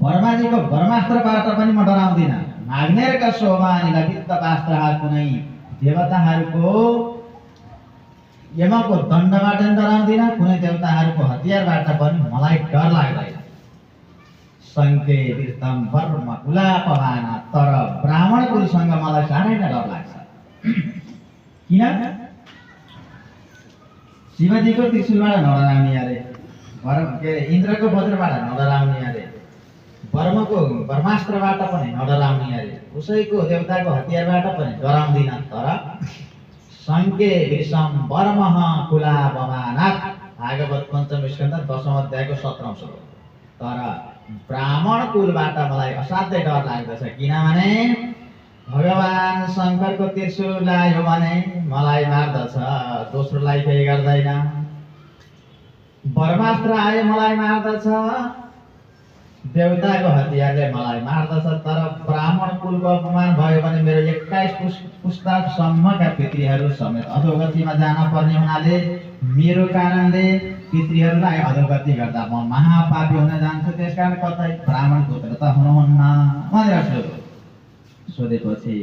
ब्रह्माजीको ब्रह्मास्त्रबाट पनि म डराउँदिनँ। नाग्नेरका शोभानीलाई वित्तपास्त्र कुनै देवताहरूको यमको दण्डबाट पनि डराउँदिनँ, कुनै देवताहरूको हतियारबाट पनि मलाई डर लाग्दैन। शङ्के वीरतम वर्म कुलापवाना, तर ब्राह्मण कुलसँग मलाई साह्रै नै डर लाग्छ। किन? शिवजीको त्रिशूलबाट नडराउने अरे, इन्द्रको वज्रबाट नडराउने अरे, ब्रह्मास्त्रबाट पनि नडराउने अरे, उसैको देवताको हतियारबाट पनि डराउँदिन। तर शङ्के विषम वर्मः कुलापवानात्, भागवत पञ्चम स्कन्द 10औं अध्यायको 17औं श्लोक। तर ब्राह्मण कुलबाट मलाई असाध्यै डर लाग्दछ, किनभने भगवान शङ्करको त्रिशूल लायो भने मलाई मार्दछ, दोस्रोलाई केही गर्दैन। ब्रह्मास्त्र आयो मलाई मार्दछ, देवताको हतियारले मलाई मार्दछ। तर ब्राह्मण कुलको अपमान भयो भने मेरो 21 पुस्तासम्मका पितृहरू समेत अधोगतिमा जान पर्ने हुनाले मेरो कारणले पितृहरूलाई अधोगति गर्दा म महापापी हुन जान्छु। त्यसकारण कतै ब्राह्मण पुत्र त हुनुहुन्न भनेर सोधेपछि